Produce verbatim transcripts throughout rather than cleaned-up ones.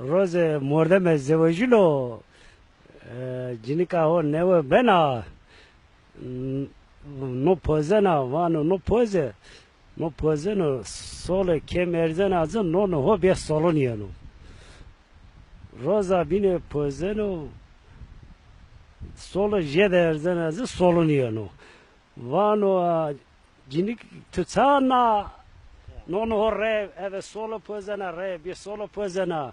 Roze mordeme zewejîno, e, cinika ho newe bena, n-, no pozena, vano no poze, no pozeno, sole kêm erzena ci, nono ho bê solon yeno. Roza bîne pozeno, sole jêde erzena ci, solon yeno. Vano, a, cinik tu ça na, nono ho rê, eve sole pozena, rê bê sole pozena.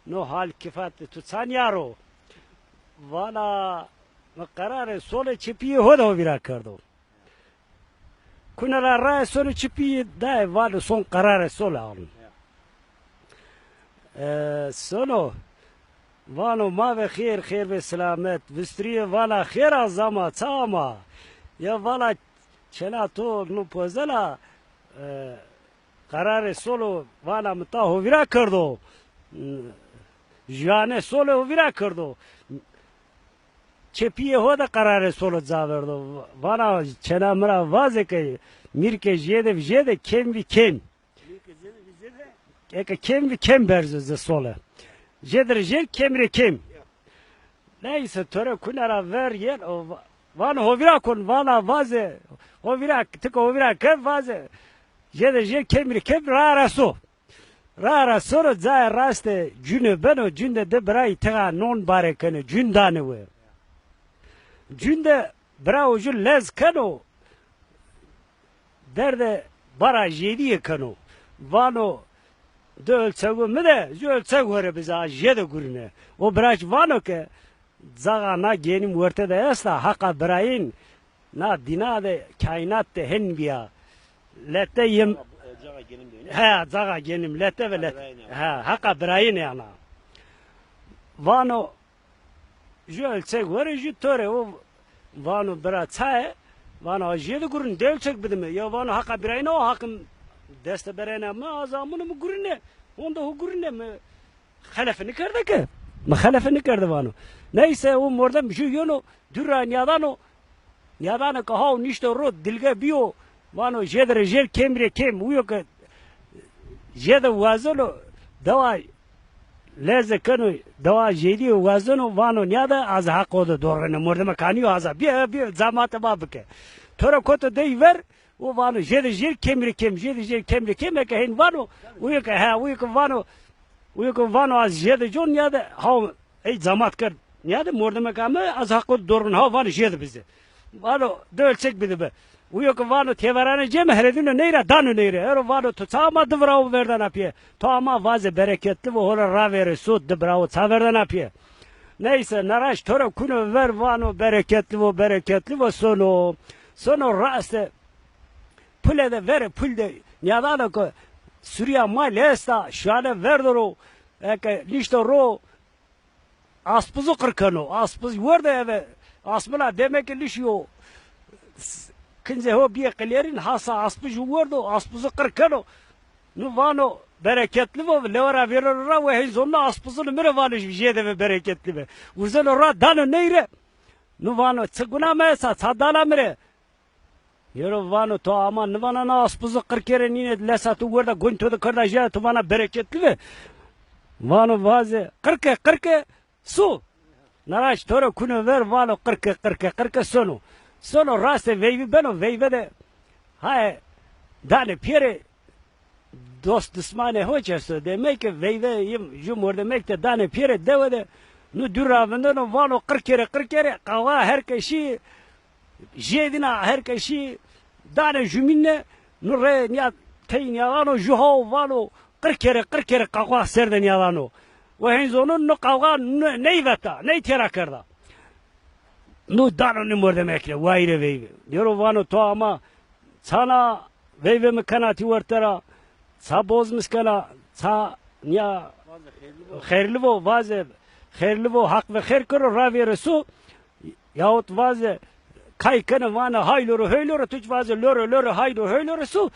No hal kifat tu ça nîyaro? Vana, mi qerarê solê çepîyê ho de ho vîra kerdo. Kune ra rae sono çepîyê dae, vano son qerarê solê ano. E, sono, vano ma ve xêr, xêr ve selamet. Vistirîye vana xêr a zama, ça ama? Ya vana çêna to no pozena, e, qerarê solo vana mi ta ho vîra kerdo. Juyane solo ho vîra kerdo. Çepîyê ho de qerarê solo ca verdo. Vana çêna mi ra vaze ke mîrke jêde jêde kêm vî kêm. Eke kêm vî kêm berzo ze sole. Jêde rê jêr, kêm rê kêm. Neyse, to rê kune ra ver yen, o va-, vano ho vîra kon, vana vaze, ho vîra, ti ke ho vîra kerd vaze, jêde jêr kêm rê kêm ra ra so. Ra ra so ro caê raste cune beno, cunde di birayî tixa non bare keno, cun dane we. Cunde birawo ju lez keno, derde bara jêdîye keno. Vano, di ölçegu mi de, ju ölçeg ho rê bize, a jêde gurine. O biraç vano ke, caxa na genim werte de esta, haqa birayîn, na dîna de, kaînat de hen bîya. Lete yim. Caxa genim de. He, caxa genim, lete ve lete. He, haqa birayîn ana. Vano, ju ölçeg were, ju to rê. O vano bira ça ye? Vano a jêde gurin, di ölçeg bidime. Ya vano haqa birayîne o, haqim deste berene mi, az amuno mi gurine. Honde ho gurine mi. Xelefe nikerde ke. Mi xelefe nikerde vano. Neyse, o mordem ju yeno, dûr ra nîyadano. Nîyadano ke haw nişto ro, dilge bîyo. Vano jêde rê jêr, kêm rê kêm. Uyo ke jêde wazeno, dewa leze keno, dewa jêdîye wazeno, vano nîyade, az haqo de dorine. Mordeme kanîyo, aza bîye, bîye, zamate ma bike. To ra koto dey ver, o vano jêde jêr, kêm rê kêm, jêde jêr, kêm rê kêm, eke hên vano, uyo ke, he, uyo ke vano, uyo ke vano az jêde con nîyade, haw, ey camat kerd. Nîyade mordemeka mi, az haqo dorin, haw vano jêde bize. Vano di ölçek bide be. Uyo ke vano têverane cême, heredîno ney ra, dano ney rê. Ero vano to ça ama di virawo verdana pîye. To ama vaze bereketli vo, ho ra ravêre so, di virawo ça verdana pîye. Neyse, naraş to ra kuno ver, vano bereketli vo, bereketli vo, sono. Sono raste. Pule de verê pul de nîyadano ke surîya mal esta, şane verdo ro, eke nişto ro, aspizu qir keno. Aspiz werde eve, asmina demeke lişî yo. S-, kincê ho bîye qilêrîn, hasa aspizu werdo, aspizu qir keno. Nu vano bereketli vo, lewe ra vêreno ra, we hên zoneno aspizunê mi rê, vano jêde ve bereketli be. Urzeno ra dano ney rê. Nu vano çi guna mi esta, ça dana mi rê. Yero vano to ama nivana na aspizu qir kerê nîne, lesa tu werda gonî to de kerda jêde, tu vana bereketli ve. Vano vaze qir ke, qir ke, su. Naraş to ra kuno ver, vano qir ke, qir ke, qir ke, sono. Sono raste veyvî beno, veyve de haye dane pîyerê. Dost dismanê ho çi esto? Demek ke veyve yim, ju mordemek de dane pîyerê dewe de, nu dûr ra vindeno, vano qir kerê, qir kerê, qawa her ke şî, jêdîna her ke şî, dane jumîne, nu rê nîya tey nîyadano, ju hawo vano qir kerê, qir kerê, qawa ser de nîyadano. We hên zonon nu qawa nu-, ney veta, ney têra kerda. Nu dano nê mordemek rê, wayîrê veyve. Yero vano to ama çana veyve mi kena tî werte ra, ça boz mi skena, ça nîya xeyrli vo, vaze xeyrli vo, haq ve xeyr kero, ravêre su, yahut vaze kay kene vane hay loro hey loro, tuç vaze loro loro hay loro hey loro su,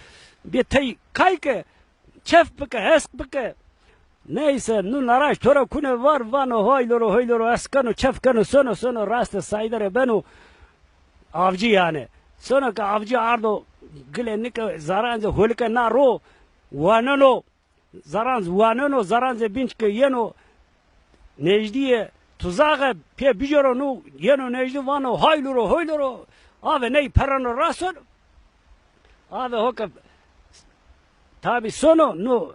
bê tey kay ke, çef bike, hesk bike. Neyse, nu naraş to ra kune var, vano hay loro, hay loro, hesk keno, çef keno, sono, sono, raste sayde rê beno avcî yanî. Sono ke avcî ardo gile nike, zarancê holike na ro, waneno, zaranc waneno, zarancê bînc ke yeno, nejdîye tuzaxe pê bicero, no yeno nejdî, vano haylo ro, hoylo ro, ave ney pereno ra sono. Ave ho ke tabî sono, no.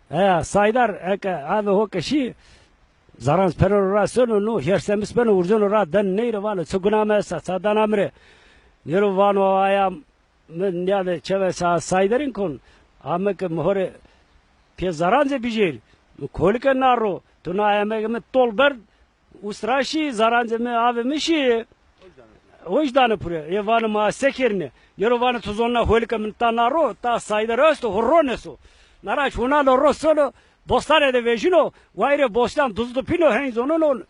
He, Saydar, eke ave ho ke şî, zaranc pereno ra sono, no hêrsemis beno, urzeno ra, den ney ro, vano çi guna mi esta, ça dana mi rê. Nêro vano aya mi nîyade çeve sa Saydarîn kon. Ame ke mi ho rê pê zarancê bijêr. Mi kolike na ro. Tu na emege mi tol berd. Usra şî, zarancê mi, avê mi şî. Hoj dane pure. Ê vano ma se kerîne. Nêro vano tu zonena holike mi ta na ro. Ta Saydar esto, ho ron esto. Na ra hunano ro sono. Bostane de vejîno. Wayirê bostan duzdo pîno, hen zoneno.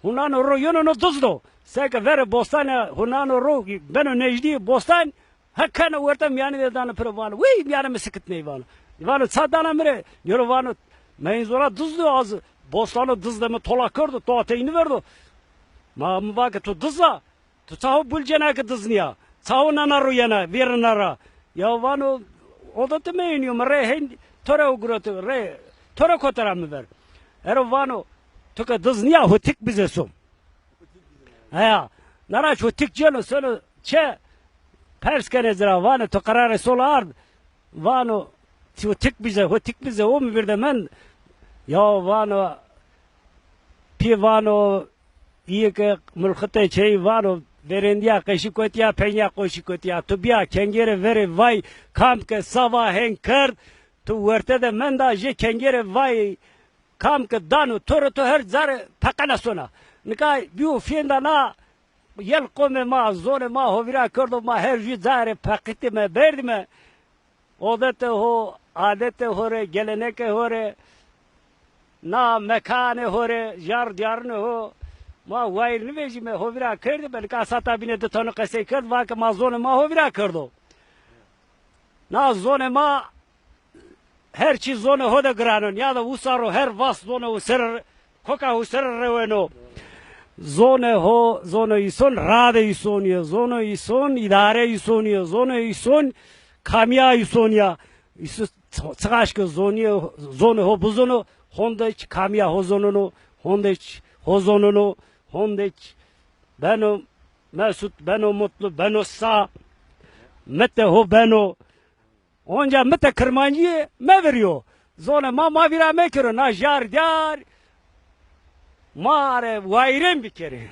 Hunano ro yeno no duzdo. Seke verê bostane hunano ro beno nejdî bostan. He keno werte, mîyanî de dano piro, vano, "Wîy, mîyanê mi sikit ney," vano. Vano, "Ça dana mi rê?" Nêro vano, "Meyin zora duz do, az bostano duz de mi tola kerdo, to atey nîverdo." Ma mi va ke, "Tu duz a? Tu ça ho bul cena ke duz nîya? Ça ho nana ro yena, vêrena ra?" Ya vano, "Odete meyinî yo, mi rê hen to rê ho gureto, rê to rê kote ra mi ver." Ero vano, "Tu ke duz nîya, ho tik bize so." Heya, na ra ho tik ceno, sono çe, pers kenê ci ra, vano, "Tu qerarê sol ard?" Vano, "Ho tik bize, ho tik bize, o mi vîrde mend." Ya vano, pî vano, îyê ke mulxitê çeyî vano, verêndîya qeşî kotîya, peynîya qoşî kotîya. Tu bîya kengêrê verê vay, kam ke sava hen kerd, tu werte de menda jê kengêrê vay, kam ke dano to rê, to her ca rê peqena sona. Nika bîyo fênda na yel qomê ma, zonê ma hovîra kerdo, ma her jû ca rê peqitîme, berdîme. Odetê ho, adetê ho rê, gelenekê ho rê, na mekanê ho rê, jar dîyarunê ho, ma wayîr nivejîme, hovîra kerdîme. Nika sata bîne di tane qesey kerd, va ke ma zonê ma hovîra kerdo. Na zonê ma her çî zonê ho de giran o. Nîyade usa ro her vas zonê ho ser, koka ho ser reweno. Zonê ho, zonê îson, radê îsonî yo. Zonê îson, îdarê îsonî yo. Zonê îson, kamîya îsonî ya. Îso çi-, çiqaş ke zonîye, zonê ho bizono, honde çî kamîya ho zonono, honde çî ho zonono, honde çî beno mesut, beno mutlu, beno sa, mitê ho beno. Onca mitê kirmancîye mevirîyo. Zonê ma ma vîra mekero. Na jar dîyar ma rê wayîrên bikerê.